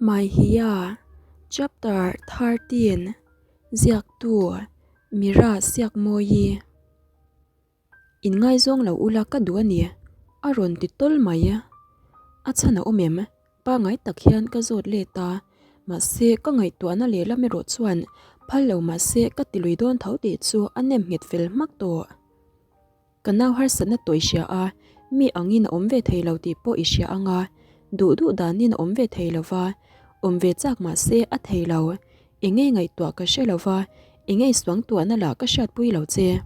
Maihia, Chapter 13, Ziaktu, Mira Siakmawi. Inngaizawng lo ula ka duh a ni, a rawn ti tawl mai. A chhan a awm em? Pangai tak hian ka zawt let a, mahse ka ngaihtuahna lehlam erawh chuan phal lo mahse ka ti lui dawn tho tih chu a nem nghet fel hmak tawh. Ka nau harsatna tawh i hria a, mi angin a awm ve thei lo tih pawh i hria ang a, duh duh danin a awm ve thei lo va, awm ve chak mah se a thei lo. Engei ngaihtuah ka hre lo va, engei suangtuahna lah ka hriatpui lo che.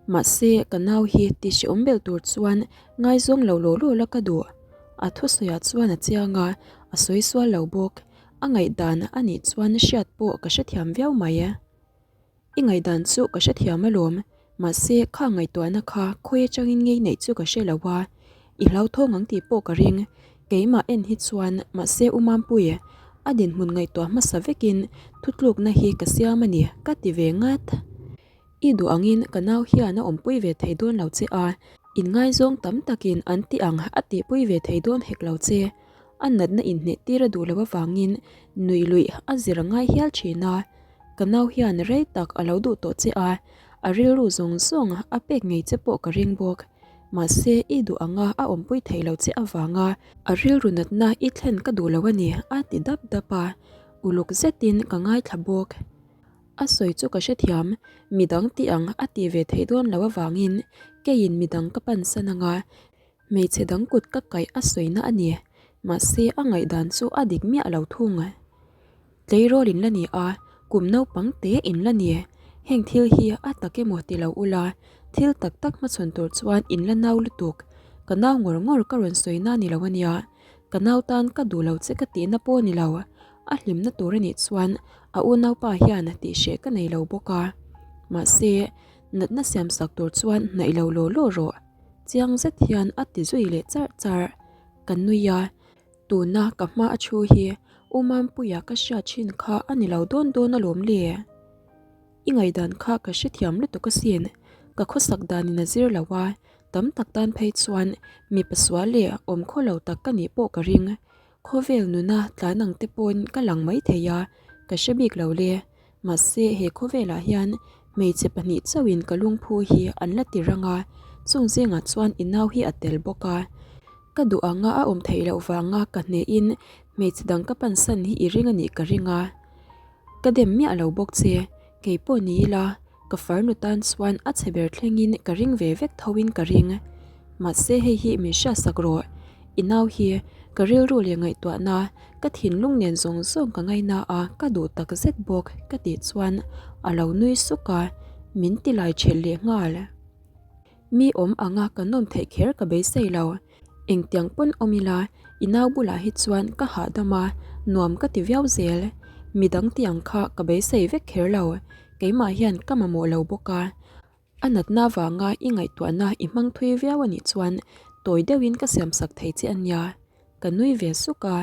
Mahse, ka nau hi ti hrehawm belh tur chuan ngaizawng lo law law la ka duh. A thusawiah chuan a chiang a, a sawi sual lo bawk. A ngaihdan a nih chuan hriat pawh ka hrethiam viau mai. I ngaihdan chu ka hrethiam alawm, mahse kha ngaihtuahna kha khawi atangin ngei neih chu ka hre lo a, i hlauthawng ang tih pawh ka ring. Keimah en hi chuan mahse U Mampui, a dinhmun ngaihtuah hmasa vekin thutlukna hi ka siam a ni ka ti ve ngat. I duh angin ka nau hian a awmpui ve thei dawn lo che a, inngaizawng tam takin an ti ang a tihpui ve thei dawn hek lo che. A natna inhneh tir a duh loh avangin nuih luih a zir a ngai hial thin a. Ka nau hian rei tak a lo duh tawh che a, a rilru zawng zawng a pek ngei che pawh ka ring bawk. Mahse, i duh anga a awmpui thei lo che avanga a rilru natna i thlen ka duh lo a ni, a ti dap dap a, uluk zetin ka ngaithla bawk. A sawi chu ka hrethiam, midang tih ang a tih ve theih dawn lo avangin keiin midang ka pansan anga Hmeichhe dang kut ka kaih a sawina a ni, mahse a ngaihdan chu a dik miah lo thung. Tleirawl in la ni a, kum naupang te in la ni. Heng thil hi a tak emaw ti lo ula, thil tak tak hmachhawn tur chuan in la nau lutuk. Ka nau ngawr ngawr ka rawn sawina ni lo a nia, ka nau tan ka duh lo che ka tihna pawh ni lo. A hlimna tur a nih chuan a unaupa hian tihhreh ka nei lo bawk a. Mahse, natna siamsak tur chuan hnaih lo law law rawh. Chiang zet hian a ti zui leh charh charh. Ka nui a, tuna ka hma a thu hi U Mampuia ka hriat thin kha a ni lo dawn dawn alawm le. I ngaihdan kha ka hrethiam lutuk asin, ka khawsak danin a zir lo a, tam tak tan phei chuan mipa sual leh awmkhaw lo tak ka nih pawh ka ring. Khawvel nuna tlan ang te pawhin ka lang maithei a, ka hre bik lo le. Mahse, he khawvelah hian hmeichhe pahnih chauhin ka lungphu hi an la ti rang a, chung zingah chuan i nau hi a tel bawk a. Ka duh anga a awm theih loh vanga ka hnehin hmeichhe dang ka pansan hi i ring a nih ka ring a. Ka dem miah lo bawk che, kei pawh ni ila Ka farnu tan chuan a chhe ber thlengin ka ring ve vek thoin ka ring. Mahse hei hi min hriatsak rawh. I nau hi ka rilru leh ngaihtuahna, ka thinlung nen zawng zawng ka ngaina a, ka duh tak zet bawk ka tih chuan a lo nui suk a, min ti lai thelh leh nghal. Mi awm anga ka nawm theih kher ka beisei lo. Engtiang pawn awm ila, i nau bulah hi chuan ka hahdam a, nuam ka ti viau zel. Midang ti ang kha ka beisei vek kher lo, keimah hian ka mamawh lo bawk a. A natna vanga i ngaihtuahna i hmang thui viau a nih chuan tawi deuhin ka siamsak thei che a nia. Ka nui ve suk a,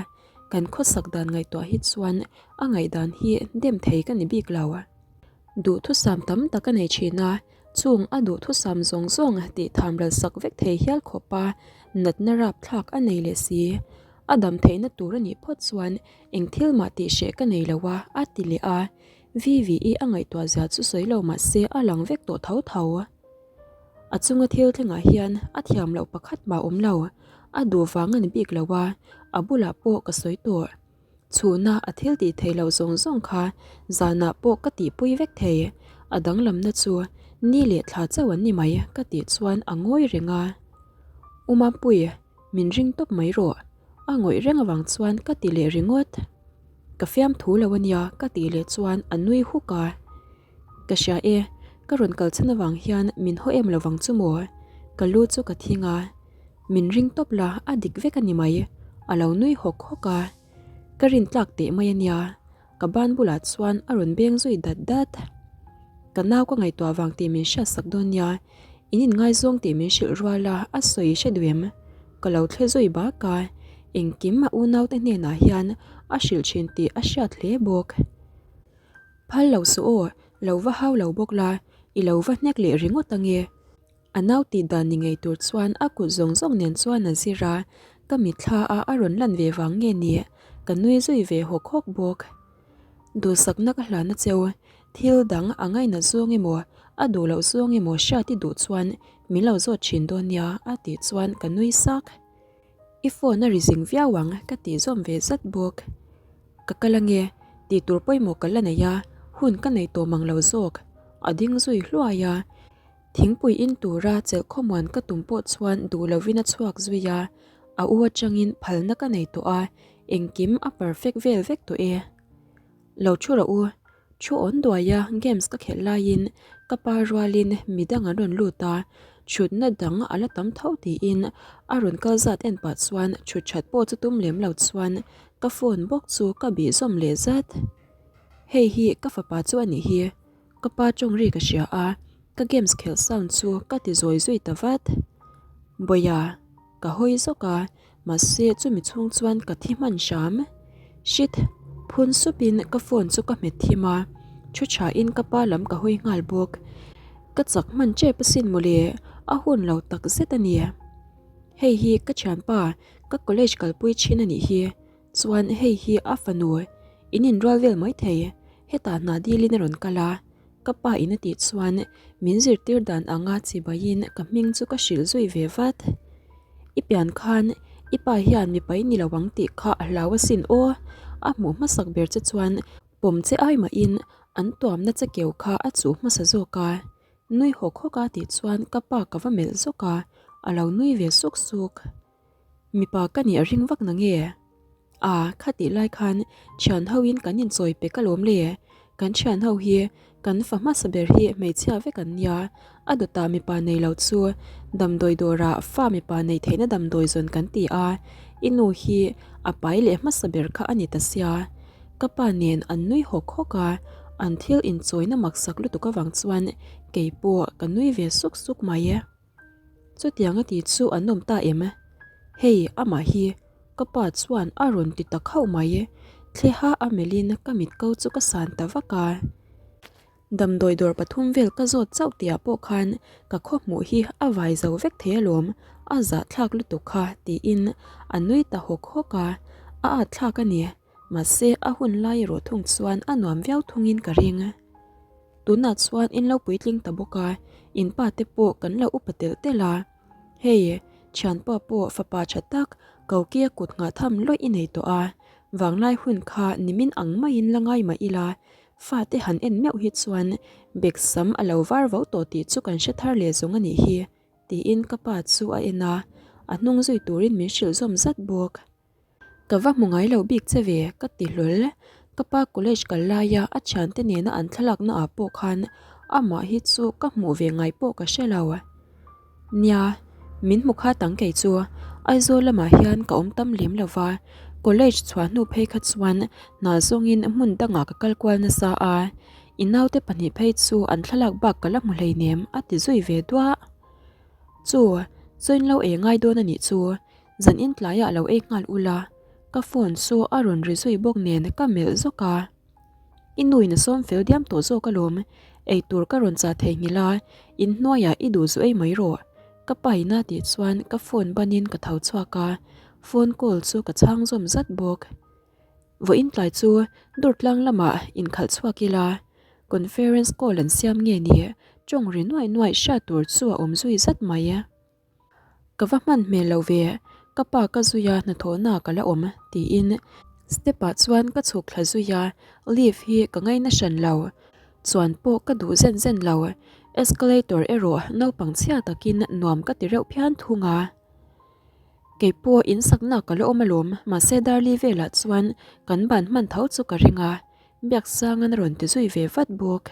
kan khawsak dan ngaihtuah hi chuan a ngaihdan hi dem thei ka ni bik lo. Duhthusam tam tak a nei thin a, chung a duhthusam zawng zawng tih tham ral sak vek thei hial khawp a, natna rapthlak a nei leh si. A dam theihna tur a nih phawt chuan eng thil mah tih hreh ka nei lo a, a ti leh a. Vivi-i a ngaihtuah zia chu sawi lo mah se a lang vek tawh tho tho. A chunga thil thlengah hian a thiam loh pakhat mah awm lo, a duh vang a ni bik lo a, a bulah pawh ka sawi tawh. Chhuna a thil tih theih loh zawng zawng kha zanah pawh ka tihpui vek thei, a danglamna chu ni leh thla chauh an ni mai ka tih chuan a ngawi reng a. U Mampui, min ring tawp mai rawh, a ngawih reng avang chuan ka ti leh ringawt. Ka fiamthu lo a nia ka tih leh chuan a nui huk a. Ka hria e, ka rawn kal chhan avang hian min haw em lovang chu maw? Ka lu chu ka thing a, min ring tawp la a dik vek a ni mai, a lo nui hawk hawk a. Ka rin tlak teh mai a nia, ka ban bulah chuan a rawn beng zui dat dat. Ka nau ka ngaihtuah vang tih min hriatsak dawn nia, in inngaizawng tih min hrilh rual a, a sawi hre duh em? Ka lo thle zui bak a, engkim a unaute hnenah hian a hrilh thin tih a hriat hle bawk. Phal lo suh aw, lo va hau lo bawk la, i lo va hnek leh ringawt ange. A nau tih dan ni ngei tur chuan a kut zawng zawng nen chuan a zir a, ka mitthla a a rawn lan ve vang nge ni? ka nui zui ve hawk hawk bawk. Duhsakna ka hlan a cheu, thil dang a ngainat zawng emaw a duh loh zawng emaw hriat i duh chuan min lo zawt thin dawn nia a tih chuan ka nui sak. I phone a ri zing viau ang ka tih zawm ve zat bawk. Ka kal ange, tih tur pawimawh ka la nei a, hun ka nei tawh mang lo zawk. A ding zui hluai a. Thingpui in tura chelh khawmuan ka tum pawh chuan duh lovin a chhuak zui a, a u atangin phalna ka nei tawh a, engkim a perfect vel vek tawh e. Lo thu rawh u, thu awn duaia games ka khelh laiin ka pa rualin midang an rawn lut a, thutna dang a la tam tho tiin a rawn kal zat en pah chuan thut that pawh chu tum lem lo chuan ka phone bawk chu ka bih zawm leh zat. Hei hi ka fapa chu a nih hi. Ka pa tawng ri ka hria a, ka games khelh sound chu ka ti zawi zui ta vat. Bawia, ka hawi zawk a, mahse chumi chhung chuan ka thi hman hram. Shit! Phun supin ka phone chu ka hmet thim a, thu thain ka pa lam ka hawi nghal bawk. Ka chak hman tep asin mawle, a hun lo tak zet a ni. Hei hi ka thianpa, ka college kalpui thin a nih hi. Chuan hei hi a fanu in inrual vel mai thei, hetah hna dilin a rawn kal a, ka pa in a tih chuan min zirtir dan anga chibaiin ka hming chu ka hrilh zui ve vat. I pian khan i pa hian mipa i ni lo ang tih kha a hlau asin aw, a hmuh hmasak ber che chuan pawm che ai mahin an tuamna che keu kha a chuh hmasa zawk a, nui hawk hawk a tih chuan ka pa ka va melh zawk a, a lo nui ve suk suk. Mipa ka nih a ring vak nange? A, khatih lai khan thian ho in kan inchawi pek alawm le. Kan thian ho hi kan fa hmasa ber hi hmeichhia vek an nia, a dawtah mipa nei lo chu damdawi dawrah fa mipa nei theihna damdawi zawn kan ti a, i nu hi a pai leh hmasa ber kha a ni ta sia. Ka pa nen an nui hawk hawk a, an thil inchawina maksak lutuk avang chuan keipawh ka nui ve suk suk mai e. Chutiang a ti chu an awm ta em? Hei, amah hi ka pa chuan a rawn ti ta khauh mai. Thleha a melhin ka mit ko chu ka san ta vak a. Damdawi dawr pathum vel ka zawt chauh tihah pawh khan ka khaw hmuh hi a vai zo vek thei alawm, a zahthlak lutuk kha tiin a nui ta hawk hawk a, a at thlak a ni. Mahse, a hun lai erawh thung chuan a nuam viau thungin ka ring. Tunah chuan in lo puitling ta bawk a, in pa te pawh kan lo upa telh telh a. Hei, thianpa pawh fapa tha tak Kokia kut nghah tham lawih i nei tawh a, vanglai hun kha nimin ang maiin la ngai mah ila, fate han en meuh hi chuan bek sam a lo var vo tawh tih chu kan hre thar leh zawng a nih hi, tiin ka pa chu a en a, a hnung zui turin min hrilh zawm zat bawk. Ka va hmu ngai lo bik che ve, ka ti hlawl. Ka pa college kal laia a thiante nena an thlalakna ah pawh khan amah hi chu ka hmuh ve ngai pawh ka hre lo. Nia, min hmu kha tang kei chu Aizawl lamah hian ka awm tam lem lo va, college chhuah hnu phei kha chuan hna zawngin hmun dangah ka kal kual nasa a, i naute pahnih phei chu an thlalak bak ka la hmu hleinem a ti zui ve duah. Chu, chaw in lo ei ngai dawn a nih chu, Zan in tlaiah lo ei nghal ula, ka phone chu a rawn ri zui bawk nen ka melh zawk a. I nuin a sawm fel diam tawh zawk alawm, ei tur ka rawn chah theihnghilh a, in hnuaiah i duh zu ei mai rawh. Ka pa ina tih chuan ka phone banin ka tho chhuak a, phone call chu ka chhang zawm zat bawk. Vawiin tlai chu Durtlang lamah inkhalh chhuak ila, conference call an siam nge ni, tawng ri nuaih nuaih hriat tur chu a awm zui zat mai. Ka va hman hmel lo ve, ka pa ka zui a hnathawhna ka la awm tiin step ah chuan ka chhuk thla zui a, lift hi ka ngaina hran lo, chuan pawh ka duh zen zen lo, escalator erawh naupang chhia takin nuam ka ti reuh phian thung a. Keipawh in sakna ka la awm alawm, mahse Darli velah chuan kan ban hman tho chu ka ring a, Biaksanga'n a rawn ti zui ve vat bawk.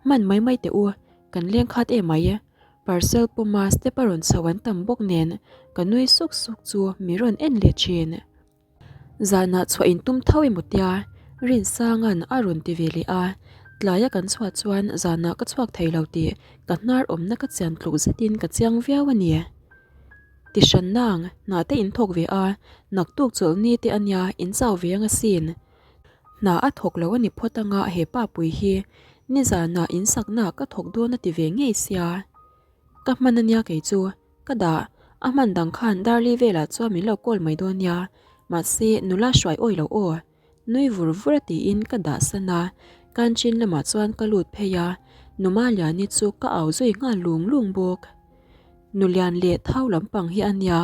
Hman mai mai teh u, kan leng khat em mai. Parcel pawma step a rawn chho an tam bawk nen ka nui suk suk chu mi rawn en leh thin. Zanah chhuah in tum tho emaw tia Rinsanga'n a rawn ti ve leh a, tlaia kan chhuah chuan zanah ka chhuak thei lo tih ka hnar awmna ka chian tluk zetin ka chiang viau a ni. Ti hran nang, hna te in thawk ve a, naktuk chawlhni te a nia in chau ve ang asin. Hna a thawk lo a ni phawt anga he pa pui hi nizanah in sakna ka thawk dawn a ti ve ngei sia. Ka hman a nia kei chu, ka dah, a hman dang khan Darli velah chuan min lo call mai dawn nia. Mahse, nula hruai awi lo aw. Nui vur vur a tiin ka dah san a, Kanchin lamah chuan ka lut phei a, Numa Liani chu ka au zui nghal lung lung bawk. Nulian leh thau lampang hi a nia,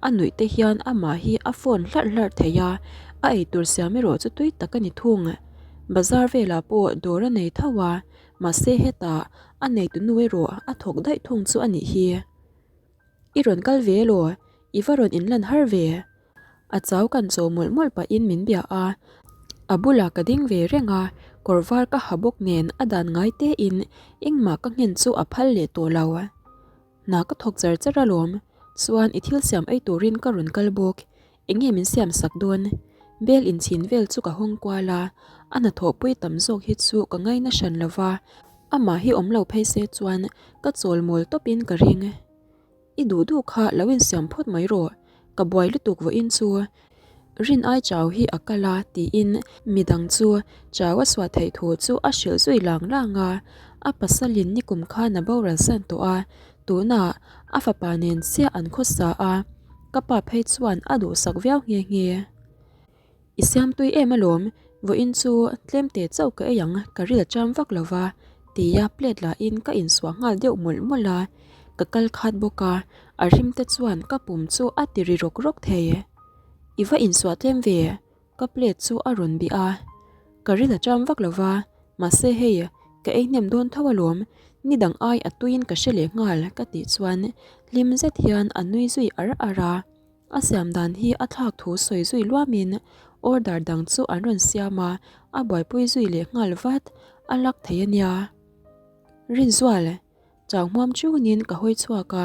a nuih te hian amah hi a phone hlarh hlarh thei a, a eitur siam erawh chu tui tak a ni thung. Bazar velah pawh dawr a nei tho a, mahse hetah a neitu nu erawh a thawk daih thung chu a nih hi. I rawn kal ve elaw? I va rawn inlan har ve? A chau kan chaw mawlh mawlh pahin min bia a, a bulah ka ding ve reng a, kawr var ka ha bawk nen a dan ngai tein engmah ka nghen chu a phal leh tawh lo. Hna ka thawk char char alawm, chuan i thil siam ei turin ka rawn kal bawk, enge min siam sak dawn? Bel inchhin vel chu ka hawng kual a, a hnathawhpui tam zawk hi chu ka ngaina hran lo va, amah hi awm lo phei se chuan ka chawl mawl tawpin ka ring. I duh duh kha lo insiam phawt mai rawh, ka buai lutuk vawiin chu. Rin ai chau hi a kal a tiin midang chu chau a suah theih thu chu a hrilh zui lang lang a, a pasalin nikum khan a boral san tawh a, tunah a fapa nen chiah an khawsa a, ka pa phei chuan a duhsak viau nghe nghe. I siam tui em alawm, vawiin chu tlem te chauh ka ei ang, ka ril a cham vak lo va, tia plate lahin ka insuah nghal deuh mawlh mawlh a, ka kal khat bawk a, a rim te chuan ka pum chu a ti ri rawk rawk thei. I va insuah tlem ve, ka plate chu a rawn bih a, ka ril a cham vak lo va, mahse hei ka ei hnem dawn tho alawm, ni dang ai a tuiin ka hre leh nghal ka tih chuan hlim zet hian a nui zui ar ar a. A siam dan hi a thlak thu sawi zui luamin order dang chu an rawn siam a, a buaipui zui leh nghal vat, a lak thei a nia. Rinzual, chau hmuam chungin ka hawi chhuak a,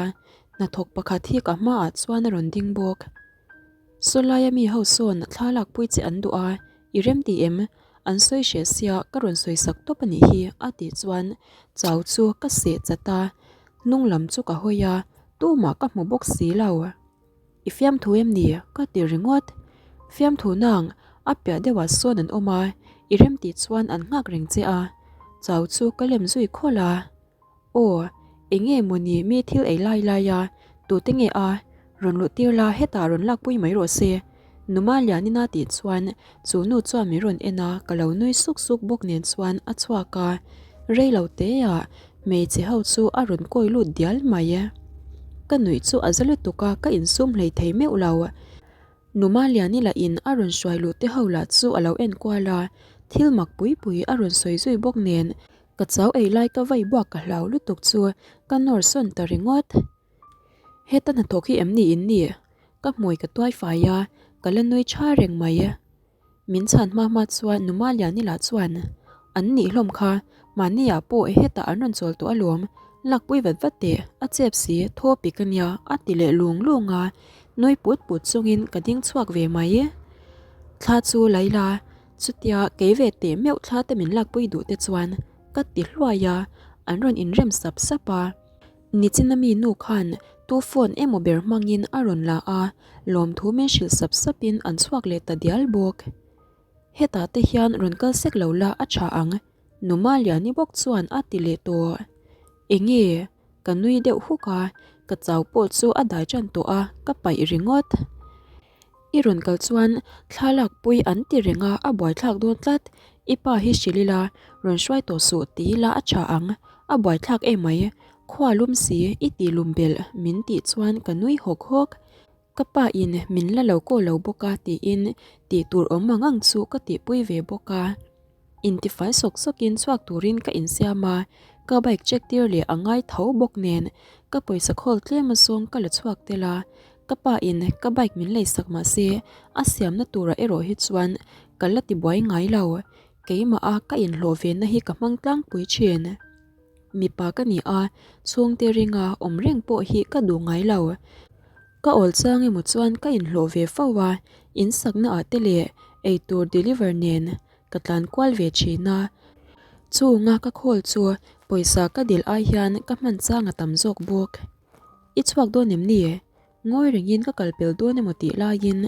hnathawk pakhat hi ka hmaah chuan a rawn ding bawk. Sawlaia mi ho sawn thla lakpui che an duh a, i rem ti em? An sawi hreh sia ka rawn sawi sak tawp a nih hi a tih chuan chau chu ka seh chat a, hnung lam chu ka hawi a, tumah ka hmu bawk si lo. I fiamthu em ni? Ka ti ringawt. Fiamthu nang, a piah deuhah sawn an awm a, i rem tih chuan an nghak reng che a. Chau chu ka lem zui khawlh a. Aw, eng nge mawni mi thil ei lai lai a, tute nge a, rawn luh tir la hetah rawn lakpui mai rawh se. Numa Lianina tih chuan chu nu chuan min rawn en a, ka lo nui suk suk bawk nen chuan a chhuak a. Rei lo teah Hmeichhe ho chu a rawn kawi lut dial mai. Ka nuih chu a za lutuk a, ka insum hlei thei meuh lo. Numa Liani lah in a rawn hruai luh te ho lah chu a lo en kual a, thil mak pui pui a rawn sawi zui bawk nen, ka chau ei lai ka vai buak ka hlau lutuk chu ka nawr sawn ta ringawt. Heta hnathawk hi em ni in ni? Ka hmui ka tuai fai a, ka la nui tha reng mai. Min chhan hma hma chuan Numa Liani lah chuan, An nih hlawm kha, mahniah pawh hetah an rawn chawl tawh alawm, lakpui vat vat teh, a chep si, thaw pik a nia, a ti leh lung lung a, nui put put chungin ka ding chhuak ve mai. Thla chu Laila, chutia kei ve teh meuh thla te min lakpui duh te chuan ka ti hluai a, an rawn inrem sap sap a. Nichina mi nu khan tu phone emaw ber hmangin a rawn la a, lawmthu min hrilh sap sapin an chhuak leh ta dial bawk. Hetah te hian rawn kal sek lo la a tha ang, Numa Liani bawk chuan a ti leh tawh. Enge? Ka nui deuh huk a, ka chau pawh chu a dai tan tawh a, ka paih ringawt. I rawn kal chuan thla lakpui an ti reng a, a buaithlak dawn tlat. I pa hi hrilh ila, rawn hruai tawh suh ti ila a tha ang, a buaithlak em mai. Khua lum si, i tih lum belh min tih chuan ka nui hawk hawk. Ka pa in min la lo kaw lo bawk a tiin tih tur awm ang ang chu ka tihpui ve bawk a. Intifai sawk sawkin chhuak turin ka insiam a, ka bike check tir leh a ngai tho bawk nen ka pawisa khawl tlem azawng ka la chhuak tel a, ka pa in ka bike min lei sak mah se a siamna turah erawh hi chuan ka la ti buai ngai lo, keimah a ka inhlawh ve na hi ka hmang tlangpui thin. Mipa ka ni a, chhungte ringa awm reng pawh hi ka duh ngai lo. Ka awl chang emaw chuan ka inhlawh ve fo a, in sakna ah te leh eitur deliver nen ka tlan kual ve thin a. Chunga ka khawl chu pawisa ka dil ai hian ka hman chang a tam zawk bawk. I chhuak dawn em ni? Ngawi rengin ka kal pel dawn emaw tih laiin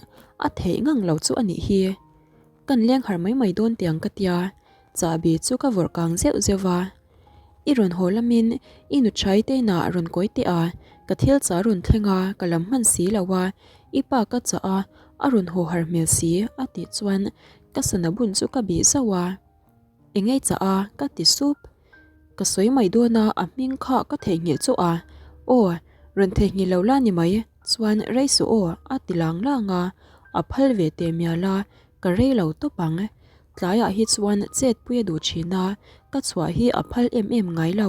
a theih ngang lo chu a nih hi. Kan leng harh mai mai dawn tiang ka tia, chahbi chu ka vawrh kang zeuh zeuh va. I rawn haw lamin i nu chai te inah rawn kawi teh a, ka thil chah rawn thleng a, ka lam hman si lo a, i pa ka chah a, A rawn haw har hmel si a tih chuan ka sana bun chu ka bih zauh a. Engei chah a ka ti sup. Ka sawi mai dawn a a hming kha ka theihnghilh chu a. Aw rawn theihnghilh lo la ni mai chuan rei suh aw a ti lang lang a, a phal ve teh mial a ka rei lo tawp ang. Tlaiah hi chuan chet pui a duh thin a, ka chhuah hi a phal em em ngai lo.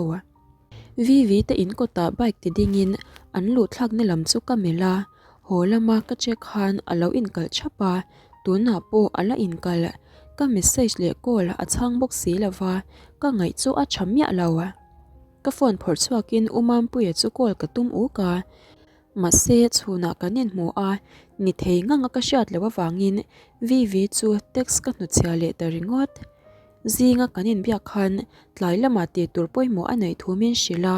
Vivi te in kawtah bike ti dingin an luh thlakna lam chu ka melh a, haw lama ka check khan a lo inkalh thap a, tunah pawh a la inkalh. Ka message leh call a chhang bawk si lo va, ka ngaih chu a tha miah lo. Ka phone phawrh chhuakin U Mampuia chu call ka tum uk a, mahse chhunah kan inhmu a, ni thei ngang a ka hriat loh avangin Vivi chu text ka hnutchhiah leh ta ringawt. Zinga kan inbiak khan tlai lamah tih tur pawimawh a neih thu min hrilh a,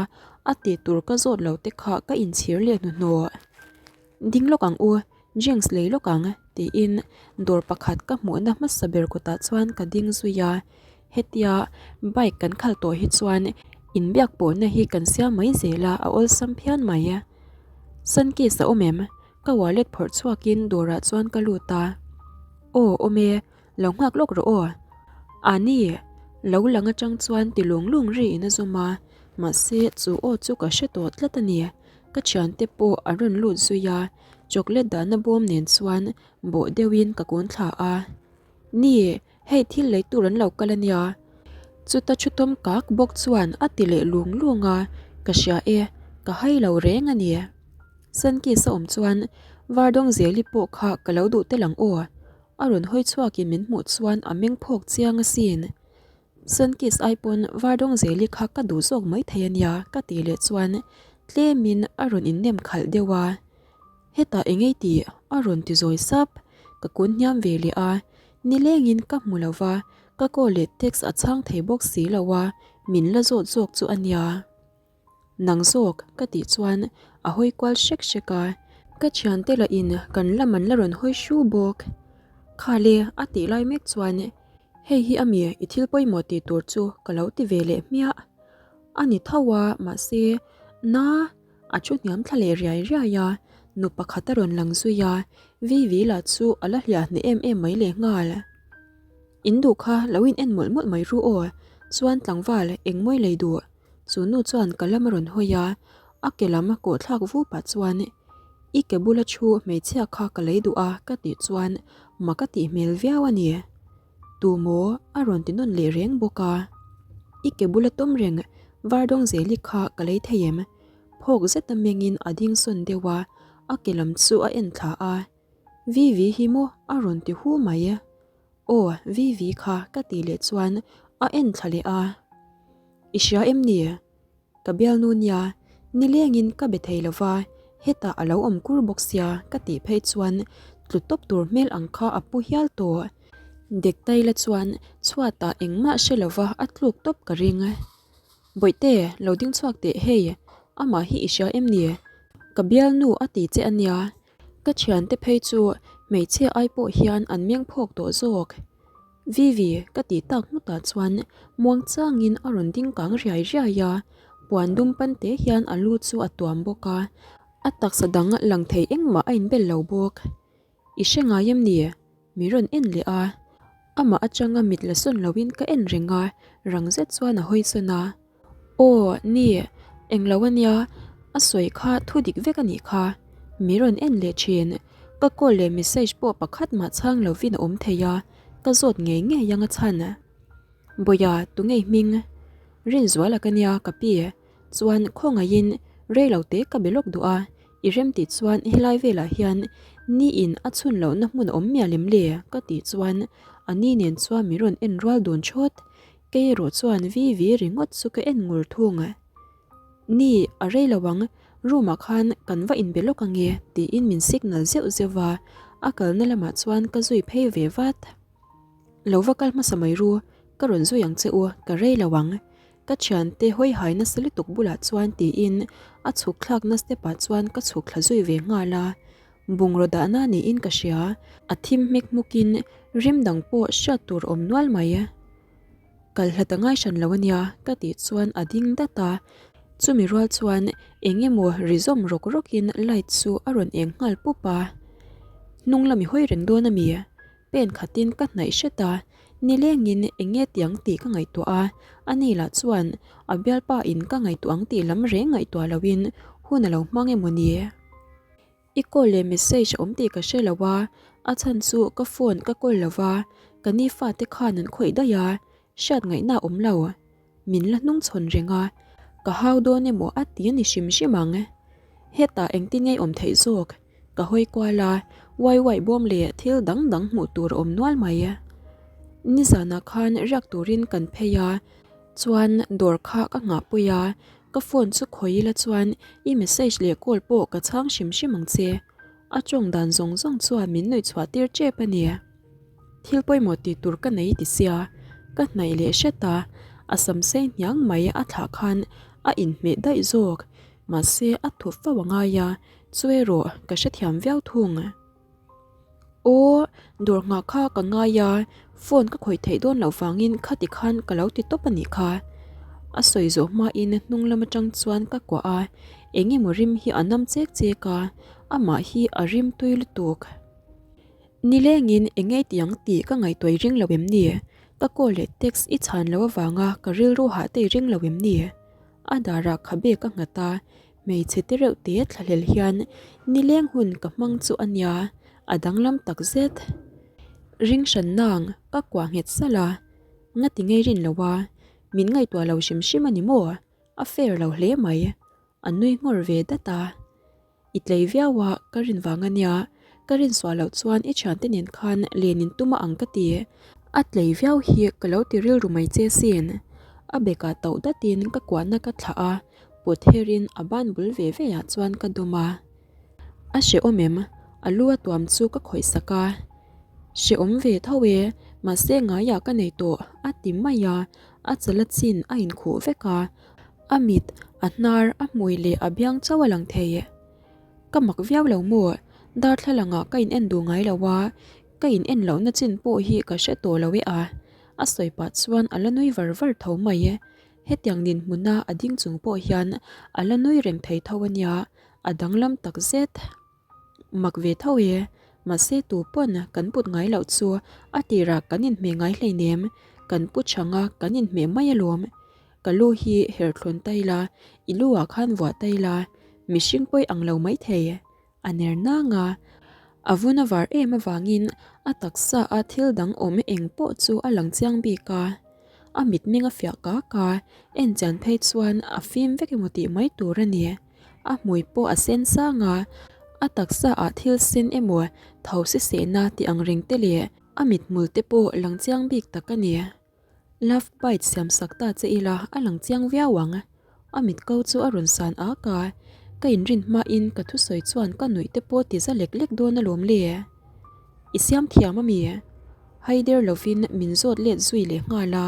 a tih tur ka zawt lo te kha ka inchhir leh hnuhnawh. Ding lawk ang u, drinks lei lawk ang tiin dawr pakhat ka hmuhna hmasa ber kawtah chuan ka ding zui a, hetia bike kan khalh tawh hi chuan inbiak pawhna hi kan siam mai zel a, a awlsam phian mai. Sunkist a awm em? Ka wallet phawrh chhuakin dawrah chuan ka lut a, Aw awm e, Lo nghak lawk rawh aw. Ani, lo lang atang chuan ti lung lung ri in a zawm a, mahse chu aw chu ka hre tawh tlat a ni. Ka thiante pawh an rawn lut zui a, chocolate dahna bawm nen chuan bawh deuhin ka kun thla a. Ni, hei thil lei tur an lo kal a nia. Chuta thu tawm kak bawk chuan a ti leh lung lung a, ka hria e, ka hai lo reng a ni. Sunkist a awm chuan Vardawngzeli pawh kha ka lo duh tel ang aw. A rawn hawi chhuakin min hmuh chuan a meng phawk chiang asin. Sunkist ai pawn Vardawngzeli kha ka duh zawk mai thei ania ka tih leh chuan tlemin a rawn innem khalh deuh a. Hetah engei tih a rawn ti zawi sap. Ka kun hniam ve leh a, nilengin ka hmu lo va, ka call leh text a chhang thei bawk si lo a, min la zawt zawk chu ania. Nang zawk ka tih chuan a hawi kual hrek hrek a, ka thiante lah in kan lam an la rawn hawi hru bawk. Khale a tih lai mek chuan hei hi ami i thil pawimawh tih tur chu ka lo ti ve leh hmiah. A ni tho a mahse na a thu hniam thla leh riai riai a, nu pakhat a rawn lang zui a, Vivi lah chu a la hliah hneh em em mai lehnghal. In duh kha lo in en mawlh mawlh mai ru aw, chuan tlangval engmawi lei duh. Chu nu chuan ka lam a rawn hawi a, a ke lam a kawh thlak vu pah chuan I ke bula thu hmeichhia kha ka lei duh a ka tih chuan mak a tih hmel viau a ni. Tu maw a rawn ti nawn leh reng bawk a. I ke bula tawm reng Vardawngzeli kha ka lei thei em? Phawk zeta mengin a ding sawn deuh a, a ke lam chu a en thla a. Vivi hi maw a rawn ti hu mai. Aw, Vivi kha ka tih leh chuan a en thla leh a. I hria em ni? Ka bialnu nia, nilengin ka be thei lova, hetah a lo awm kur bawk sia ka tih phei chuan tlu tawp tur hmel ang kha a pu hial tawh. Dektaila chuan chhuatah engmah hre lova a tluk tawp ka ring. Bawihte, lo ding chhuak teh hei, amah hi i hria em ni? Ka bialnu a ti che a nia, ka thiante phei chu hmeichhia ai pawh hian an meng phawk tawh zawk. Vivi, ka tih tak hmutah chuan muang changin a rawn ding kang riai riai a, puan dum pan te hian a lu chu a tuam bawk a, a taksa dang lang thei engmah a inbel lo bawk. I hre ngai em ni? Mi rawn en leh a, amah atanga mit la sawn loin ka en reng a, rang zet chuan a hawi sawn a. Aw, ni, englo a nia, a sawi kha thu dik vek a nih kha. Mi rawn en leh thin, ka call leh message pawh pakhat mah chhang lovin a awm thei a, ka zawt ngei ngei ang a chhan. Bawia, tungei hming? Rinzuala ka nia, ka pi. Chuan khawngaihin rei lo te ka be lawk duh a, i rem tih chuan helai velah hian ni in a chhun lohna hmun a awm mial em le? ka tih chuan a ni nen chuan min rawn en rual dun thawt. Kei erawh chuan vi vi ringawt chu ka en ngur thung. Ni, a rei lo ang, room ah khan kan va inbe lawk ange tiin min signal zeuh zeuh a, a kalna lamah chuan ka zui phei ve vat. Lo va kal hmasa mai ru, ka rawn zui ang che u, ka rei lo ang. Ka thiante hawi hai nasa lutuk bulah chuan tiin a chhuk thlakna step ah chuan ka chhuk thla zui ve nghal a. Bungraw dahna niin ka hria, a thim hmek hmukin rim dang pawh hriat tur awm nual mai. Kal hlat a ngai hran lo ania ka tih chuan a ding dat a, chumi rual chuan eng emaw ri zawm rawk rawkin light chu a rawn eng nghal pup a. Hnung lam i hawi reng dawn a mi? Pen khatin ka hnaih hret a, nilengin eng nge tiang tih ka ngaihtuah a, ani lah chuan a bialpa in ka ngaihtuah ang tih lam reng ngaihtuah loin hun a lo hmang emaw ni? I call leh message a awm tih ka hre lo a, a chhan chu ka phone ka call lo va, ka ni fate khan an khawih daih a, hriat ngaihna a awm lo. Min la hnung chhawn reng a, ka hau dawn emaw a ti a ni hrim hrim ang. Hetah engtin nge awm theih zawk? Ka hawi kual a, uai uai bawm leh thil dang dang hmuh tur a awm nual mai. Nizanah khan riak turin kan phei a, chuan dawr kha ka nghahpui a, Ka phone chu khawi ila chuan i message leh call pawh ka chhang hrim hrim ang che. A tawng dan zawng zawng chuan min nuih chhuah tir tep a ni. Thil pawimawh tih tur ka nei ti sia, ka hnaih leh hret a, a sam sei hniang mai a thlah khan a inhmeh daih zawk. Mahse a thup fo a ngai a, chu erawh ka hrethiam viau thung. Aw, dawr nghah kha ka ngai a, phone ka khawih theih dawn loh vangin khati khan ka lo ti tawp a nih kha. A sawi zawh hmain hnung lam atang chuan ka kuah a, eng emaw rim hi a nam chek chek a, amah hi a rim tui lutuk. Nilengin eng nge ti ang tih ka ngaihtuah i ring lo em ni? Ka call leh text i chhan loh avanga ka rilru hah te i ring lo em ni? A darah khabe ka nghat a, Hmeichhe te reuh te thlahlel hian nileng hun ka hmang chu a nia, a danglam tak zet. Ring hran nang ka kuah nghet salh a, ngati ngei rin lo a, min ngaihtuah lo hrim hrim a ni maw? A fair lo hle mai, a nui nghawr ve dat a. I tlei viau a, ka rin vang a nia, ka rin suah loh chuan i thiante nen khan len in tum a ang ka ti. A tlei viau hi ka lo ti rilru mai che sin. A bekah tauh datin ka kuahna ka thlah a. Put herin a ban bul ve ve ah chuan ka dum a. A hrehawm em? A lu a tuam chu ka khawih sak a. Hrehawm ve tho e, mahse ngaiah ka nei tawh a ti mai a, a chal a chin a inkhuh vek a, a mit, a hnar, a hmui leh a biang chauh a lang thei. Ka mak viau lo maw? Darthlalangah ka in en duh ngai lo a, ka in en lohna chin pawh hi ka hre tawh lo e a. A sawi pah chuan a la nui var var tho mai e. Hetiang dinhmuna a ding chung pawh hian a la nui reng thei tho a nia, a danglam tak zet. Mak ve tho e, mahse tu pawn kan put ngai loh chu a tirah kan inhmeh ngai hleinem, kan pu chhanga kan inhmeh mai alawm. Ka lu hi herthlawn ta ila, i lu ah khan vuah ta ila, mihring pawi ang lo maithei. A ner nang a, a vun a var em avangin a taksa a thil dang awm eng pawh chu a lang chiang bik a. A mitmeng a fiah kak a, en chian phei chuan a fim vek emaw tih mai tur a ni. A hmui pawh a sen sang a, a taksa ah thil sen emaw tho si sehna tih ang reng te leh a mithmul te pawh lang chiang bik tak a ni. Love bite siam sak ta che ila a lang chiang viau ang. A mit ko chu a rawn san ak a, ka inrin hmain ka thusawi chuan ka nuih te pawh ti za lek lek dawn alawm le. I siam thiam ami? Haider lovin min zawt let zui leh nghal a.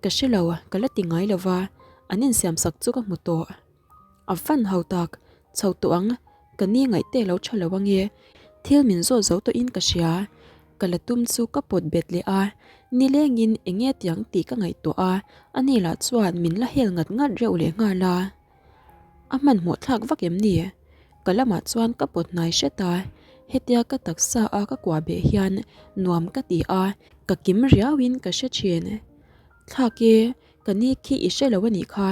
Ka hre lo, ka la ti ngai lova, an insiam sak chu ka hmu tawh. A van hau tak, chho tawh ang, ka ni ngaih te lo tha lo ange, thil min zawt zo tawhin ka hria. Ka la tum chu ka pawt bet leh a, nilengin eng nge tiang tih ka ngaihtuah a, ani lah chuan min la hel ngat ngat reuh leh nghal a. A hmanhmawh thlak vak em ni? Ka lamah chuan ka pawt hnai hret a, hetia ka taksa a ka kuah beh hian nuam ka ti a, ka kim riauin ka hre thin. Thlak e, ka ni khi i hre lo a nih kha,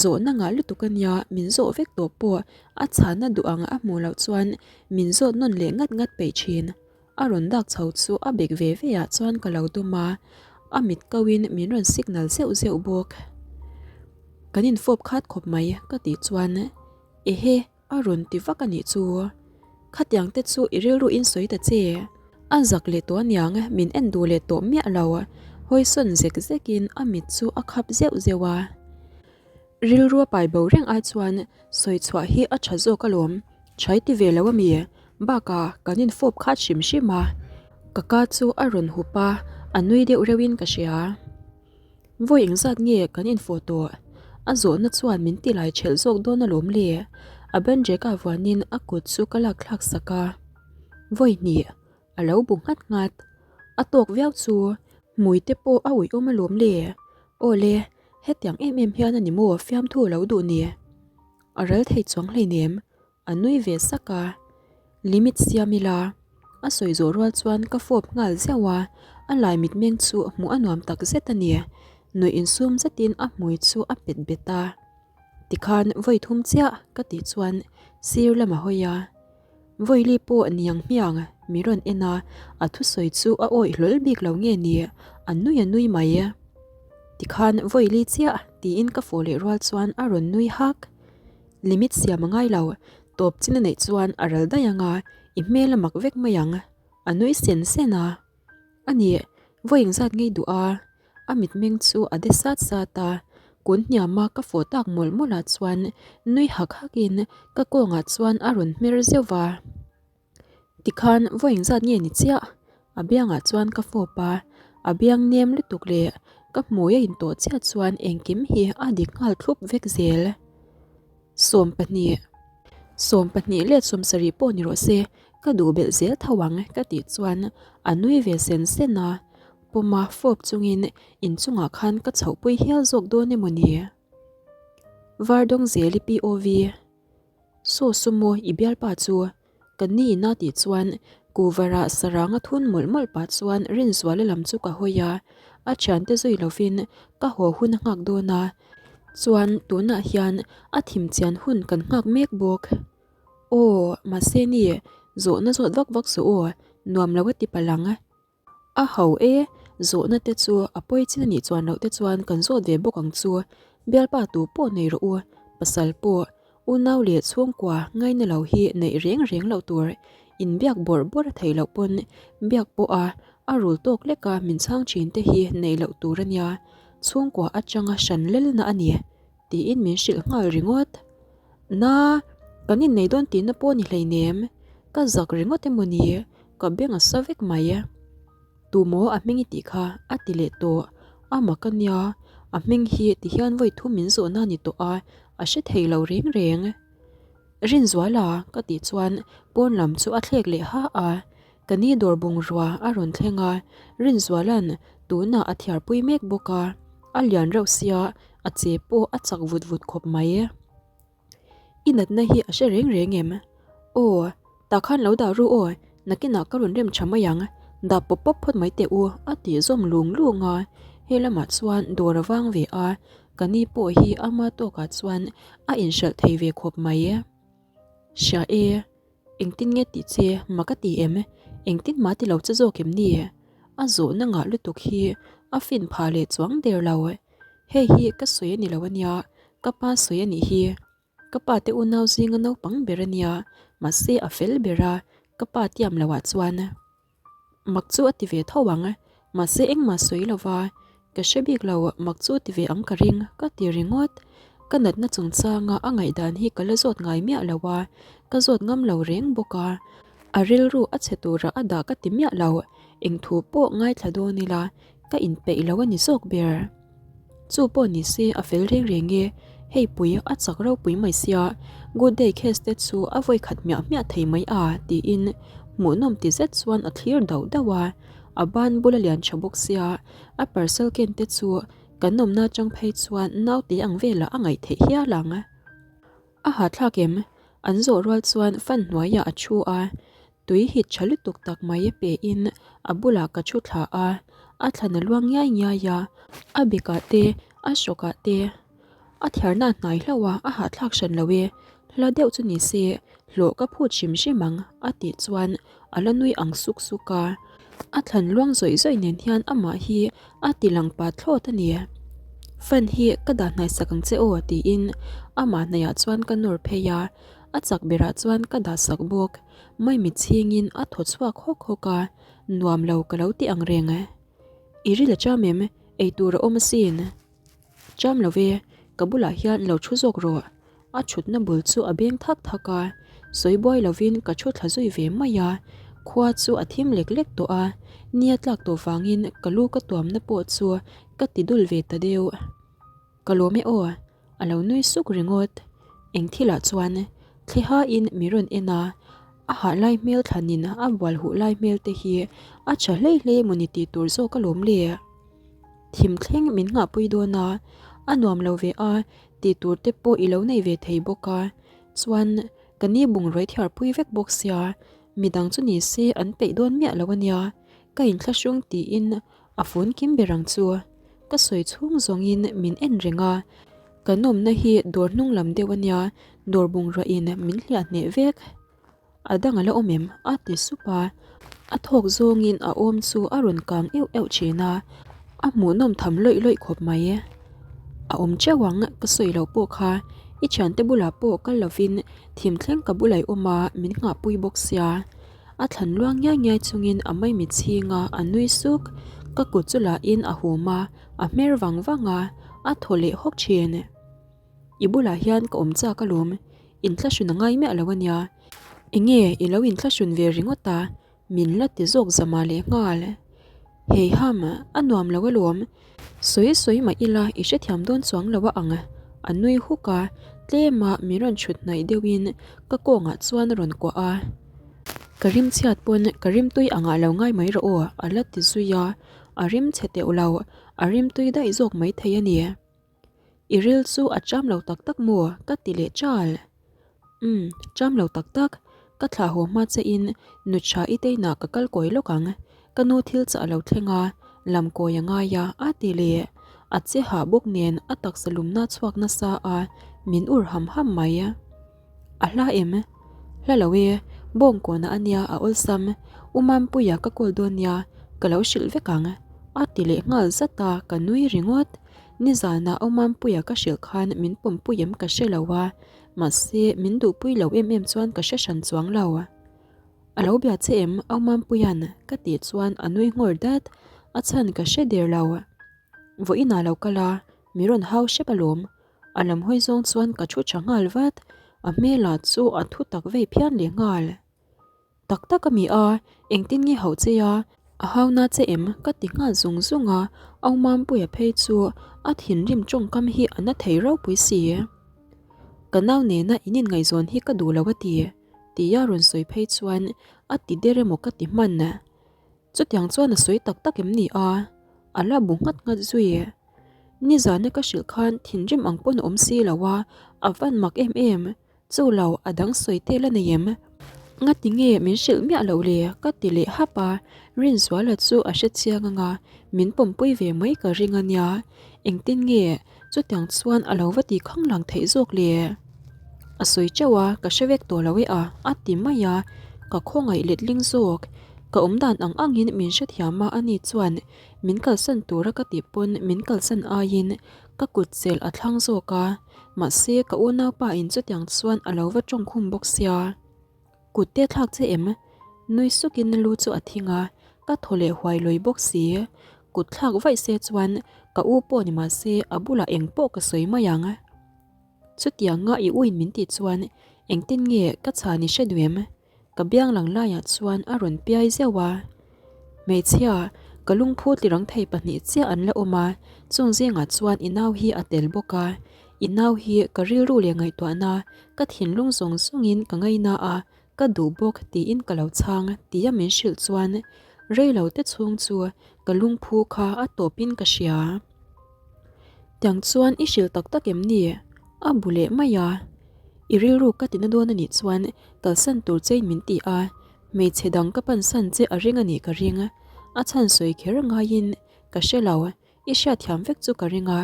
zawhna ngah lutuk a nia, min zawh vek tawh pawh a chhana duh ang a hmuh loh chuan min zawt nawn leh ngat ngat peih thin. A rawn dak chho chu a bek ve ve ah chuan ka lo dawm a, a mit ko in min rawn signal zeuh zeuh bawk. Kan infawp khat khawp mai ka tih chuan ehe a rawn ti vak a nih chu. Khatiang te chu i rilru in sawi ta che. A zak leh tawh aniang min en duh leh tawh miah lo, hawisawn zek zek in a mit chu a khap zeuh zeuh a. Rilru a pai bo reng ai chuan sawi chhuah hi a tha zawk alawm. Chhai ti ve lo a mi? Bakah kan infawp khat hrim hrim a. Ka ka chu a rawn hup a, a nui deuh reuhin ka hria. Vawi engzat nge kan infawh tawh? A zawhna chuan min ti lai thelh zawk dawn alawm le. A bandrek ah vuanin a kut chu ka lak thlak sak a. Vawi hnih a lo bu nghat nghat. A tawk viau chu hmui te pawh a uiawm alawm le. Aw le, hetiang em em hian a ni maw fiamthu a lo duh ni? A ral thei chuang hleinem, a nui ve sak a. Limit siam ila. A sawi zawh rual chuan ka fawp nghal zeuh a, a lai mitmeng chu hmuh a nuam tak zet a ni. Nuih insum zetin a hmui chu a pet bet a. Tikhan vawi thum chiah ka tih chuan sir lam a hawi a. Vawili pawh niang hmiang mi rawn en a, a thusawi chu a awih hlawl bik lo nge ni, a nui a nui mai. Tikhan vawili chiah tiin ka fawh leh rual chuan a rawn nui hak. Limit siam a ngai lo, tawp chin a neih chuan a ral daih ang a, i hmel a mak vek mai ang, a nui sen sen a. A nih, vawi engzat ngei duh a? A mitmeng chu a de sat sat a, kun hniama ka fawh tak mawlh mawlh ah chuan nui hak hak in ka kawngah chuan a rawn hmer zeuh va. Tikhan vawi engzat nge ni chiah? A biangah chuan ka fawp a, a biang nem lutuk leh ka hmui a intawh chiah chuan engkim hi a dik nghal thlup vek zel. 20, 20 leh 70 pawh ni rawh se, ka duh belh zel tho ang ka tih chuan a nui ve sen sen a, pawma fawp chungin inchungah khan ka chhohpui hial zawk dawn emaw ni? Vardawngzeli POV. Saw sumo i bialpa chu ka ni ina tih chuan kuvarah sarang a thun mawlh mawlh pah chuan Rinzuala lam chu ka hawi a, a thiante zui lovin ka haw hun a nghak dawn a, chuan tunah hian a thim chian hun kan nghak mek bawk. Aw, mahse ni, zawhna zawt vak vak suh aw, nuam lo a ti palh ang. A ho e, zawhna te chu a pawi chin a nih chuan loh te chuan kan zawt ve bawk ang chu. Bialpa tu pawh nei rawh u, pasal pawh, unau leh chhungkua ngaina lo hi neih reng reng loh tur, inbiak bawrh bawrh a theih loh pawn biak pawh a a rul tawk lek a min chhang thin te hi neih loh tur a nia, chhungkua atanga hran lelna a ni tiin min hrilh nghal ringawt. Na, kan innei dawn tihna pawh ni hleinem, ka zak ringawt emaw ni? Ka beng a sa vek mai e. Tumaw a hming i tih kha a ti leh tawh. A mak a nia, a hming hi ti hian vawi thum min zawhna a ni tawh a, a hre thei lo reng reng. Rinzuala ka tih chuan pawn lam chu a thlek leh ha a, ka ni dawr bungrua a rawn thleng a, Rinzuala'n tunah a thiarpui mek bawk a, a lian reuh sia a che pawh a chak vut vut khawp mai. I natna hi a hre reng reng em? Aw, tah khan lo dah ru aw, nakinah ka rawn rem tha mai ang, dah pawp pawp phawt mai teh u, a tih zawm lung lung a. He lamah chuan dawr a vang ve a, ka ni pawh hi ama tawkah chuan a inhralh thei ve khawp mai. Hria e, engtin nge tih che mak a ti em? Engtin mah ti lo che zawk em ni? A zawhna ngah lutuk hi a fin phah leh chuang der lo. Hei hi ka sawi a ni lo a nia, ka pa sawi a nih hi. Ka pa te unau zinga naupang ber a nia, mahse a fel ber a, ka pa tiam loh ah chuan mak chu a ti ve tho ang, mahse engmah sawi lo va, ka hre bik lo mak chu ti ve ang ka ring ka ti ringawt. Ka natna chungchanga a ngaihdan hi ka la zawt ngai miah lo a, ka zawt ngam lo reng bawk a, a rilru a chhe tura a dah ka ti miah lo, eng thu pawh ngaithla dawn ila Ka inpeih lo a ni zawk ber. Chu pawh ni se a fel reng reng e, hei pui a chak ropui mai sia, good day case te chu a vawi khat hmiah hmiah thei mai a tiin hmuhnawm ti zet chuan a thlir dauh dauh a, a ban bula lian tha bawk sia, a parcel ken te chu kan awmna atang phei chuan naute ang velah a ngaih theih hial ang. A hahthlak em? An zawh rual chuan fan hnuaiah a thu a, tui hit tha lutuk tak mai pe in a bulah ka thu thla a, a thlan a luang ngiai ngiai a, a bekah te, a hrawkah te, a thiarna hnai hlauh a, a hahthlak hran lo e, hla deuh chu ni se, hlawh ka phut hrim hrim ang a tih chuan a la nui ang suk suk a, a thlan luang zawih zawih nen hian amah hi a ti lang pah thlawt a ni. Fan hi ka dah hnai sak ang che aw tiin amah hnaihah chuan ka nawr phei a, a chak berah chuan ka dah sak bawk. Maimi chhingin a thaw chhuak hawk hawk a, nuam lo ka lo ti ang reng. I ril a cham em? Eitur a awm asin. Cham lo ve, ka bulah hian lo thu zawk rawh. A thutna bul chu a beng thak thak a, sawi buai lovin ka thu thla zui ve mai a, khua chu a thim lek lek tawh a, nia tlak tawh vangin ka lu ka tuamna pawh chu ka ti dul ve ta deuh. Ka lawm e aw, a lo nui suk ringawt. Eng thilah chuan thlihain mi rawn en a, a hah lai hmel thlanin a bual huh lai hmel te hi a tha hlei hlei emaw ni tih tur zawk alawm le. Thim thleng min nghahpui dawn a, a nuam lo ve a tih tur te pawh i lo nei ve thei bawk a, chuan ka ni bungrawi thiarpui vek bawk sia. Midang chu ni se an peih dawn miah lo ania, ka inthlahrung tiin a fun kim ber ang chu. Ka sawi chhung zawngin min en reng a, kan awmna hi dawr hnung lam deuh ania, dawr bungrua in min hliah hneh vek. A dang a la awm em? a ti sup a, a thawk zawngin a awm chu a rawn kang euh euh thin a, a hmuhnawm tham lawih lawih khawp mai. A awm teuh ang, ka sawi loh pawh kha i thiante bulah pawh kal lovin thim thleng ka bulah i awm a, min nghahpui bawk sia. A thlan luang ngiai ngiai chungin a maimi chhing a, a nui suk. Ka kut chu lahin a hum a, a hmer vang vang a, a thaw leh hawk thin. I bulah hian ka awm chak alawm, inthlahrun a ngai miah lo ania. Enge i lo inthlahrun ve ringawt a, min la ti zawk zama leh nghal. Heiham, a nuam lo alawm. Sawi sawi mah ila i hrethiam dawn chuang lo a ang. A nui huk a, tlema min rawn chhut hnaih deuhin ka kawngah chuan a rawn kuah a. Ka rim chhiat pawn ka rimtui angah lo ngai mai rawh aw, a la ti zui a. A rim chhe teuh lo, a rimtui daih zawk maithei a ni. I ril chu a cham lo tak tak maw? ka ti leh chal. Umm, cham lo tak tak. Ka thlah haw hma che in nu tha i teinah ka kal kawi lawk ang. Ka nu thil chah a lo thleng a, lam kawi a ngai a, a ti leh. A che hah bawk nen a taksa lumna chhuak nasa a, min ur ham ham mai. A hla em? Hla lo e, bawng kawnah a nia a awlsam. U Mampuia ka call dawn nia, ka lo hrilh vek ang. A ti leh nghal zat a, ka nui ringawt. Nizanah U Mampuia ka hrilh khan min pawmpui em ka hre lo a, mahse min duhpui lo em em chuan ka hre hran chuang lo. A lo bia che em U Mampuia'n ka tih chuan a nui nghawr dat, a chhan ka hre der lo. Vawiinah lo kal a, mi rawn hau hrep alawm. A lam hawi zawng chuan ka thu tha nghal vat, a hmelah chu a thu tak vei phian leh nghal. Tak tak a mi a, engtin nge hauh che a? A hau na che em? Ka ti nghal zung zung a, Au Mampuia phei chu a thinrim tawngkam hi a na thei ropui si. Ka nau nena in inngaihzawn hi ka duh lo a ti, tia rawn sawi phei chuan a ti der emaw ka ti hman. Chutiang chuan a sawi tak tak em ni a? A la bu nghat nghat zui. Nizana ka hrilh khan thinrim ang pawn a awm si lo a, a van mak em em. Chu lo, a dang sawi te la nei em? Ngati nge min hrilh miah loh le? Ka ti leh hap a, Rinzuala chu a hre chiang anga min pawmpui ve mai ka ring a nia. Engtin nge chutiang chuan a lo va ti khang lang theih zawk le? A sawi teuh a, ka hre vek tawh lo e a, a ti mai a, ka khawngaih letling zawk. Ka awmdan ang angin min hrethiam a, ani chuan min kalsan tura ka tih pawn min kalsan aiin ka kut chelh a thlang zawk a. Mahse, ka unaupa in chutiang chuan a lo va tawng khum bawk sia. Kut te thlak che em? Nui sukin lu chu a thing a, ka thaw leh huai lawi bawk si. Kut thlak vaih se chuan ka u pawh ni mahse a bulah eng pawh ka sawi mai ang. Chutianga i u in min tih chuan engtin nge ka chhan i hre duh em? Ka biang lang laiah chuan a rawn piai zeuh a. Hmeichhia, ka lungphu tirang thei pahnih chiah an la awm a, chung zingah chuan i nau hi a tel bawk a. I nau hi ka rilru leh ngaihtuahna, ka thinlung zawng zawngin ka ngaina a, ka duh bawk tiin ka lo chhang tia min hrilh chuan rei lo te chhung chu ka lungphu kha a tawpin ka hria. Tiang chuan i hrilh tak tak em ni? A bu leh mai a. I rilru ka tina dawn a nih chuan kalsan tur chein min ti a, hmeichhe dang ka pansan che a ring a nih ka ring. A chhan sawi kher ngaiin ka hre lo, i hriatthiam vek chu ka ring a.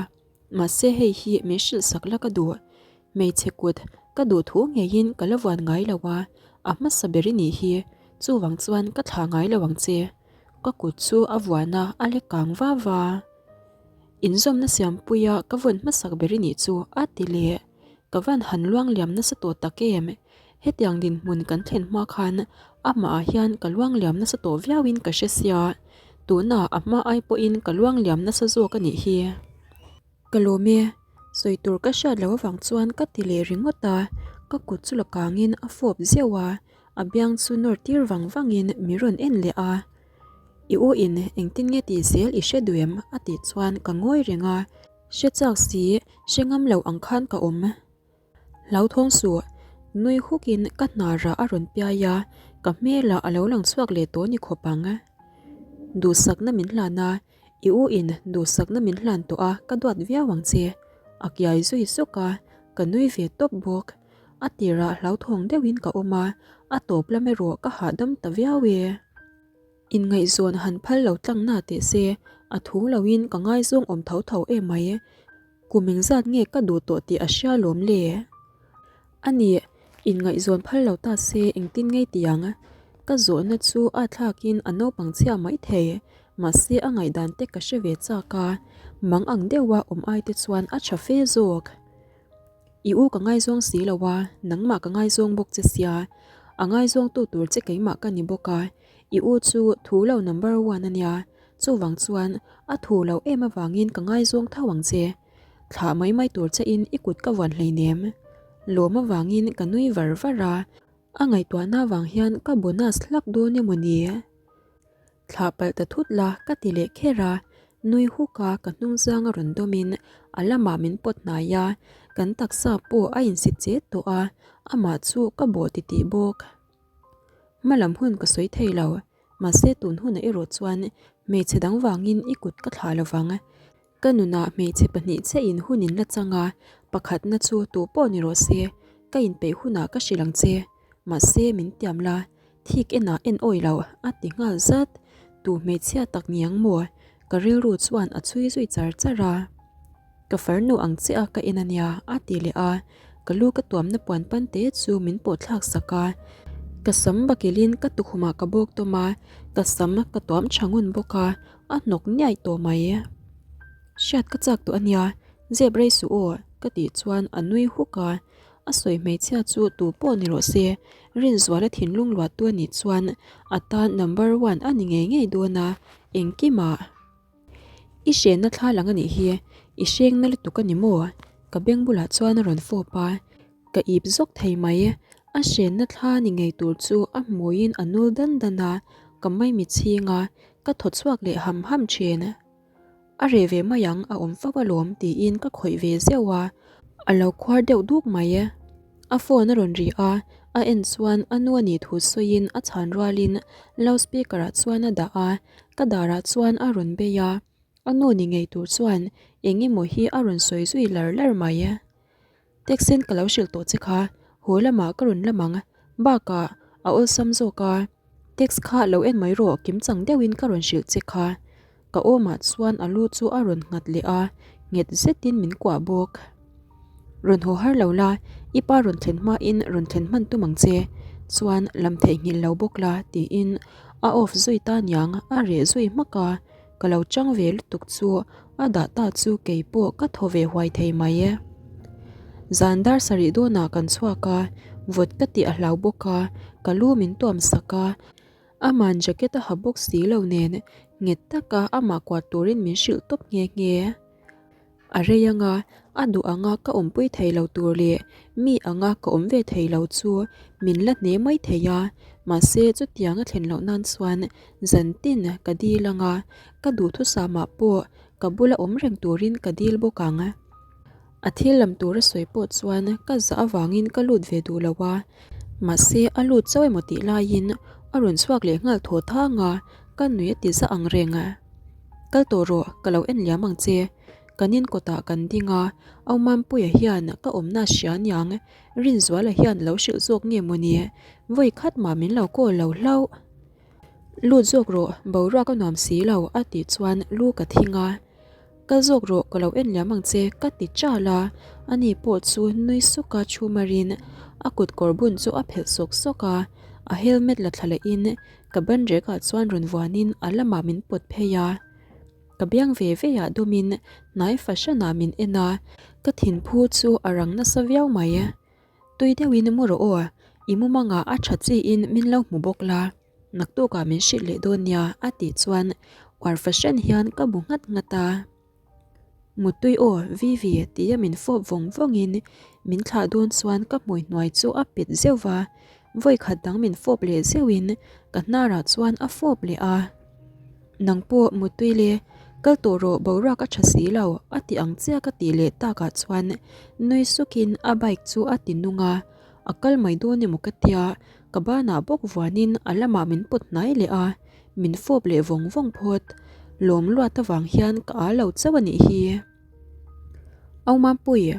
Mahse hei hi min hrilh sak la ka duh. Hmeichhe kut ka duh thu ngeiin ka la vuan ngai lo a, a hmasa ber i nih hi, chuvang chuan ka thlah ngai lo ang che. Ka kut chu a vuan a, a lek kang va va. Inzawmna siampuia ka vawn hmasak ber i nih chu a ti leh. Ka van han luang liam nasa tawh tak em? Hetiang dinhmun kan thlen hma khan amah ah hian ka luang liam nasa tawh viauin ka hre sia, tunah a hma ai pawhin ka luang liam nasa zawk a nih hi. Ka lawm e, sawi tur ka hriat loh avang chuan ka ti leh ringawt a, ka kut chu la kangin a fawp zeuh a, a biang chu nawr tir vang vangin mi rawn en leh a. I u in engtin nge tih zel i hre duh em? a tih chuan ka ngawi reng a. Hre chak si, hre ngam lo ang khan ka awm. Hlauthawng suh, nui hukin ka hnarah a rawn piai a, ka hmelah a lo lang chhuak leh tawh ni khawp ang. Duhsakna min hlan a, i u in duhsakna min hlan tawh a, ka duat viau ang che. A kiai zui suk a, ka nui ve tawp bawk. A tirah hlauthawng deuhin ka awm a, A tawp lam erawh ka hahdam ta viau e. Inngaihzawn han phal lo tlang na teh se, a thu loin ka ngaizawng awm tho tho em mai. Kum engzat nge ka duh tawh tih a hria lawm le? A nih, inngaihzawn phal lo ta se engtin ngei ti ang? Ka zawhna chu a thlakin a naupang chhia mai thei, mahse a ngaihdan te ka hre ve chak a, mang ang deuha awm ai te chuan a tha fe zawk. I u ka ngaizawng si lo a, nangmah ka ngaizawng bawk che sia, a ngaizawngtu tur che keimah ka ni bawk a, i u chu thu lo number one a nia, chuvang chuan a thu lo em avangin ka ngaizawng tho ang che. Thlah mai mai tur che in i kut ka vuan hleinem. Lawm avangin ka nui var var a, a ngaihtuahna avang hian ka bonus hlak dawn emaw ni? Thlah palh ta thut la ka ti leh kher a, nui huk a ka hnung zang a rawn dawm in a lamah min pawt hnai a, kan taksa pawh a insit chet tawh a, amah chu ka bawh titih bawk. Hmalam hun ka sawi thei lo, mahse tun hunah erawh chuan hmeichhe dang vangin i kut ka thlah lovang. Ka nunah hmeichhe pahnih chiah in hun in la chang a, pakhatna chu tu pawh ni rawh se, ka inpeih hunah ka hrilh ang che, mahse min tiam la, thik enah en awi lo a ti nghal zat, tu hmeichhia tak ni ang maw? Ka rilru chuan a chhui zui char char a. Ka farnu ang che a ka en a nia a ti leh a, ka lu ka tuamna puan pan te chu min pawh thlak sak a, ka sam bakilin ka tukhumah ka bawk tawm a, ka sam ka tuam tha ngun bawk a, A hnawk niaih tawh mai. Hriat ka chak tawh a nia, zep rei suh aw, ka tih chuan a nui huk a. A sawi hmeichhia chu tu pawh ni rawh se, Rinzuala thinlung luahtu a nih chuan a tan number one a ni ngei ngei dawn a, engkimah. I hrenna thla lang a nih hi, i hrengna lutuk a ni maw? Ka beng bulah chuan a rawn fawp a. Ka ip zawk thei mai. A hrenna thla ni ngei tur chu a hmuiin a nul dan dan a, ka maimi chhing a, ka thaw chhuak leh ham ham thin. A reh ve mai ang, a awm fo alawm tiin ka khawih ve zeuh a, a lo khuar deuh duk mai. A phone a rawn ri a, a en chuan a nu a nih thu sawiin a chhan rualin loudspeaker ah chuan a dah a, ka darah chuan a rawn bei a, a nu ni ngei tur chuan eng emaw hi a rawn sawi zui lar lar mai. Taxi-in ka lo hrilh tawh che kha, haw lamah ka rawn lam ang. Bakah, a awlsam zawk a, tax kha lo en mai rawh kim chang deuhin ka rawn hrilh che kha. Ka awmah chuan a lu chu a rawn nghat leh a, nghet zetin min kuah bawk. Rawn haw har lo la, i pa rawn thlen hmain rawn thlen hman tum ang che. Chuan lam theihnghilh lo bawk la tiin a off zui ta niang a reh zui hmak a. Ka lo chang ve lutuk chu a dah ta chu kei pawh ka thaw ve huai thei mai e. Zan dar sarih dawnah kan chhuak a, vawt ka tih a hlau bawk a, ka lu min tuam sak a, aman jacket a ha bawk si lo nen nghet taka amah kuat turin min hrilh tawp nghe nghe. A rei anga, a duh anga ka awmpui thei lo tur leh mi anga ka awm ve thei lo chu min la hne mai thei a, mahse chutiang a thlen loh nan chuan zan tin ka dil anga, ka duhthusamah pawh ka bula awm reng turin ka dil bawk ang. A thil lam tur a sawi pawh chuan ka zah avangin ka lut ve duh lo a, mahse a lut chauh emaw tih laiin a rawn chhuak leh nghal thaw thang a, ka nui a ti zah ang reng. Kal tawh rawh, ka lo en liam ang che. Kan in kawtah kan ding a, Au Mampuia hian ka awmna hria niang, Rinzuala hian lo hrilh zawk nge mawni, vawi khat mah min lo call lo hlauh. Lut zawk rawh, boruak a nuam si lo a tih chuan lu ka thing a. Kal zawk rawh, ka lo en liam ang che ka ti chal a, ani pawh chu nui suka thu marin a kut kawr bun chu a phelh sawk sawk a, a helmet la thla lehin ka ban rekah chuan rawn vuanin a lamah min pawt phei a. Ka biang ve ve ah dawmin hnai fahranah min en a, ka thinphu chu a rang nasa viau mai. Tui deuhin mu rawh aw, i mumangah a tha chiin min lo hmu bawk la, naktukah min hrilh leh dawn nia a tih chuan uar fahran hian ka bu nghat nghat a. Muttui aw, Vivi tia min fawp vawng vawngin min thlah dawn chuan ka hmui hnuai chu a pet zeuh va, vawi khat dang min fawp leh zeuhin ka hnarah chuan a fawp leh a. Nang pawh Muttui le, kal tawh rawh boruak a tha si lo a ti ang chiah ka tih leh takah chuan nui sukin a bike chu a ti nung a, a kal mai dawn emaw ka tia, ka banah bawk vuanin a lamah min pawt hnai leh a, min fawp leh vawng vawng phawt. Lawm luat avang hian ka â lo chauh a nih hi. Au Mampui,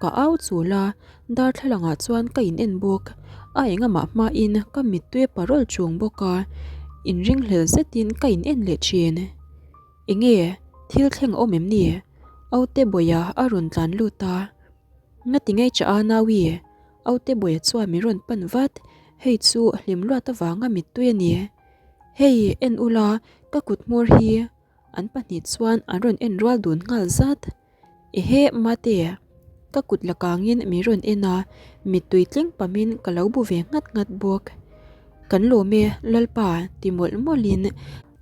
ka au chul a, darthlalangah chuan ka in en bawk. A engamah hmain ka mittui a parawl chung bawk a, inringhlel zetin ka in en leh thin. Enge thil thleng a awm em ni? Aute Bawia a rawn tlan lut a. Ngati ngei chah a Naui? Aute Bawia chuan min rawn pan vat, hei chu hlim luat avanga mittui a ni. Hei en ula ka kut hmawr hi an pahnih chuan an rawn en rual dun nghal zat. Ehe Mate, ka kut la kangin min rawn en a, mittui tling pamin ka lo bu ve nghat nghat bawk. Kan lawm e Lalpa ti mawlh mawlhin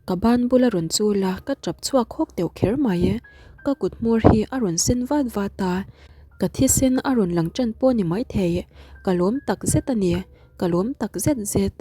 ka ban bula rawn chul a, ka tap chhuak hawk deuh kher mai. Ka kut hmawr hi a rawn sen vat vat a, ka thisen a rawn lang tan pawh ni maithei, ka lawm tak zet a ni, ka lawm tak zet zet.